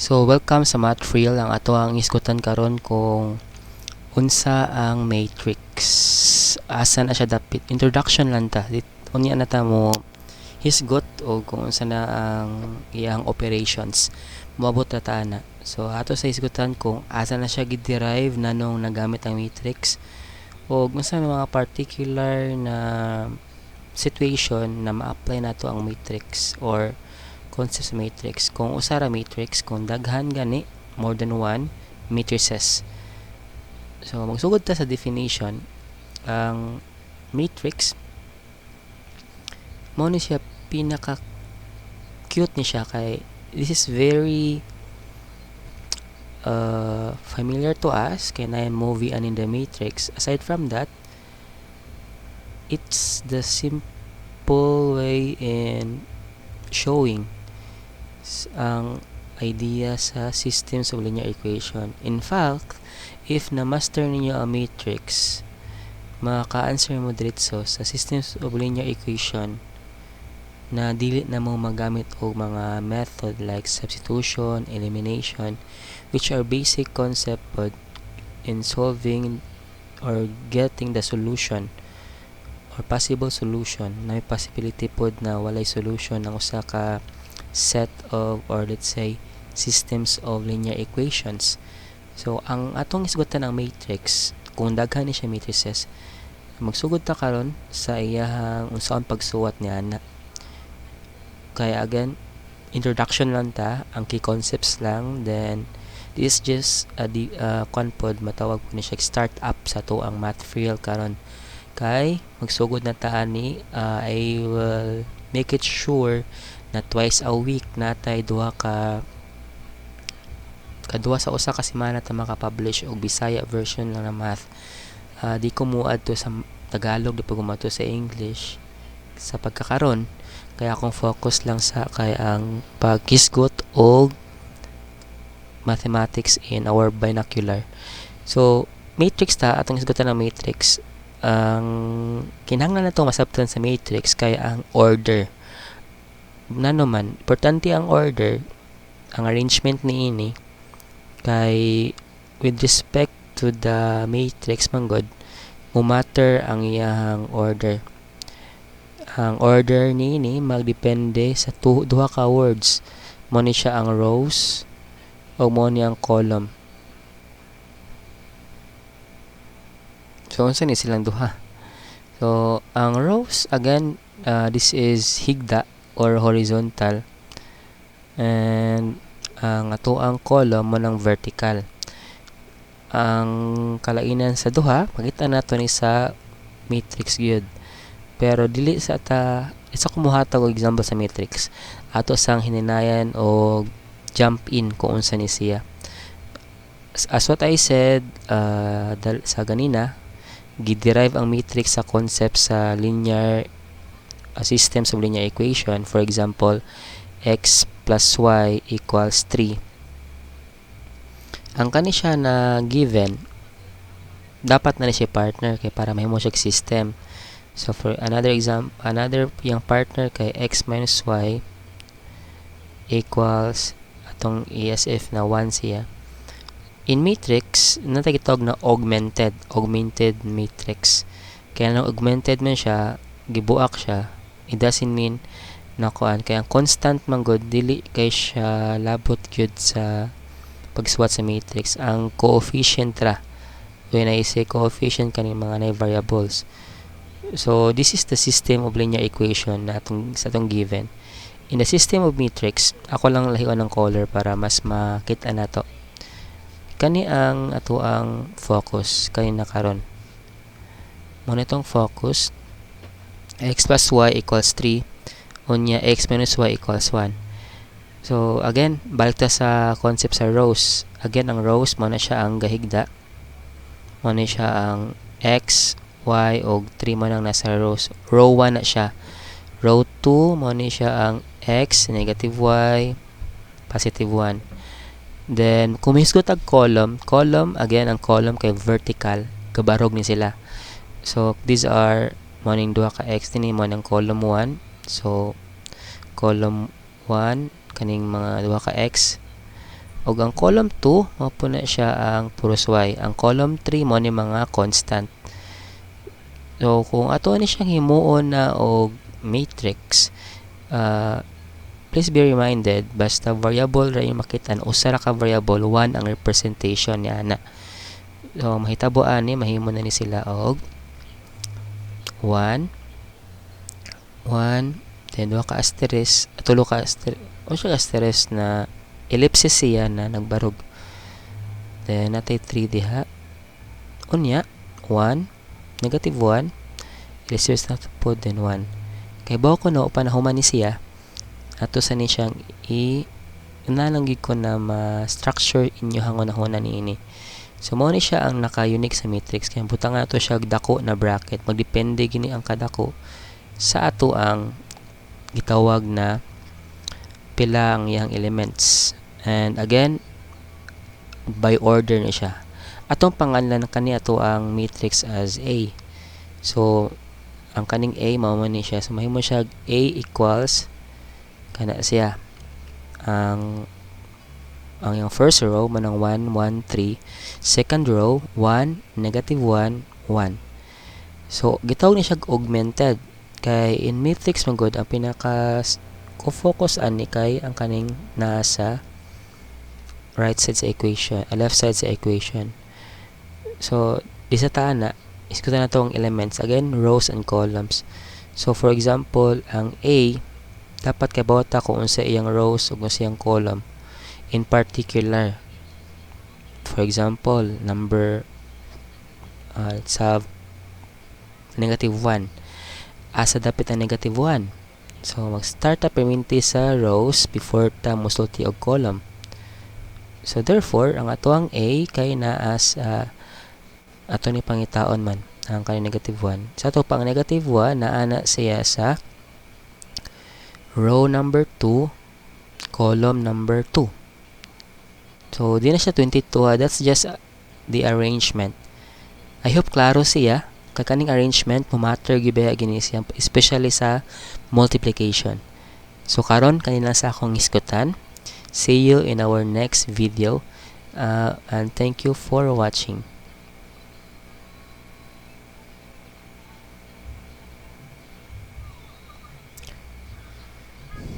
So welcome sa Math Real. Ang ato ang hisgutan karon kung unsa ang matrix. Asa na siya dapit? Introduction lang ta. Unya na ta mo hisgot o kung unsa na ang iyang operations. Moabot ra ta ana. So ato sa hisgutan kung asa na siya gi-derive, nanong nagamit ang matrix, o unsa mga particular na situation na ma-apply nato ang matrix or concept sa matrix. Kung usa ra matrix, kung daghan gani, more than one matrices. So magsugod ta sa definition. Ang matrix mao ni siya, pinaka cute ni siya kay this is very familiar to us kay na movie and in the Matrix. Aside from that, it's the simple way in showing ang idea sa systems of linear equation. In fact, if na-master ninyo ang matrix, maka-answer mo diretso sa systems of linear equation na dili na mo magamit og mga method like substitution, elimination, which are basic concept but in solving or getting the solution or possible solution, na may possibility pod na walay solution ng usa ka set of, or let's say, systems of linear equations. So ang atong hisgutan ang matrix kung daghan ni siya matrices. Magsugod ta karon sa iyahang unsaon pagsuwat niya na. Kaya again, introduction lang ta, ang key concepts lang. Then this is just a di, kwan pod, matawag po ni siya start up sa ato ang Math Real karon kay magsugod na ta ani. I will make it sure na twice a week natay duha ka kaduha sa usa ka semana ta maka-publish og Bisaya version lang na math. Di ko muad to sa Tagalog, di pa ko sa English sa pagkakaron kaya akong focus lang sa kay ang paghisgot og mathematics in our binocular. So matrix ta, atong hisgutan ang matrix. Ang kinahanglan nato masabtan sa matrix kay ang order. Nano man importante ang order, ang arrangement niini, kay with respect to the matrix man gud mo matter ang iyang order. Ang order niini magdepende sa duha ka words. Mo ni siya ang rows o mo ni ang column. So unsa ni silang duha? So ang rows, again, this is higda or horizontal, and ang atoang column mo ng vertical. Ang kalainan sa duha makita nato ni sa matrix gyud, pero dili sa ta isa kumuhatag og example sa matrix. Ato sang hininayan og jump in kung unsa ni siya. As what I said sa ganina, gi-derive ang matrix sa concept sa linear systems of linear equation. For example, x plus y equals 3. Ang kani siya na given, dapat na ni siya partner kay para mahimo siya system. So for another example, another yung partner kay x minus y equals atong ESF na 1 siya. In matrix, natay gitawag na augmented matrix. Kaya nang augmented man siya, gibuak siya, it doesn't mean na kuan kay ang constant man gud dili kay siya labot gyud sa pagsuwat sa matrix. Ang coefficient ra. When I say coefficient, kaning mga na variables. So this is the system of linear equation na atong sa atong given. In the system of matrix, ako lang lahion ng color para mas makita nato. Kani ang ato ang focus kani na karon. Mo nitong focus, x plus y equals 3, unya x minus y equals 1. So again, balik ta sa concept sa rows. Again, ang rows mo na siya ang gahigda. Mo na siya ang x, y og 3 mo nang nasa rows. Row 1 na siya. Row 2 mo ni siya ang x, negative y, positive 1. Then, kung mahisgot ang column, column, again, ang column kay vertical, kabarog ni sila. So, these are, mo ning duha ka x dinhi, mo nang column 1. So, column 1, kaning mga duha ka x. Ug ang column 2 mao po na siya ang puros y. Ang column 3 mo ni mga constant. So kung ato ni siyang himuon na og matrix, please be reminded, basta variable ra yung makita, usa ra ka variable, 1 ang representation niya na. So mahitabo ani, mahimo na ni sila og 1 1, then duha ka asterisk, tulo ka asterisk, o siya asterisk na ellipsis siya na nagbarog. Then natay 3 diha. Unya 1, negative 1, ellipsis na po, then 1. Kay bawo ko no panahuman ni siya, ato sa ni siyang i nalang ko na ma-structure inyo hangunahuna niini. So mao ni siya ang naka-unique sa matrix, kaya butang ato siya dako na bracket. Magdepende gini ang kadako sa ato ang gitawag na pila ang iyang elements. And again, by order ni siya. Atong pangalan kani ato ang matrix as A. So ang kaning A mao man ni siya. So mahimo siya A equals kana siya. Ang yung first row man ang 1 1 3, second row 1 negative 1 1. So gitawag ni siya augmented kay in matrix man gud, ang pinaka ko focus ani kay ang kaning nasa right side sa equation, left side sa equation. So di sa taan na iskutan na tong elements, again, rows and columns. So for example, ang A dapat kay bawta kung unsa iyang rows ug unsa iyang column in particular. For example, number sa negative 1, asa dapit ang negative 1? So mag-start ta perminti sa rows before ta musulti og column. So therefore, ang atoang A kay naa sa ato ni pangitaon man ang kani negative 1. Sa ato pang negative 1, naa na siya sa row number 2, column number 2. So di na siya 22 ha. That's just the arrangement. I hope klaro siya. Kay kaning arrangement mo matter gyud gini siya, especially sa multiplication. So karon kanila sa akong hisgutan. See you in our next video. And thank you for watching.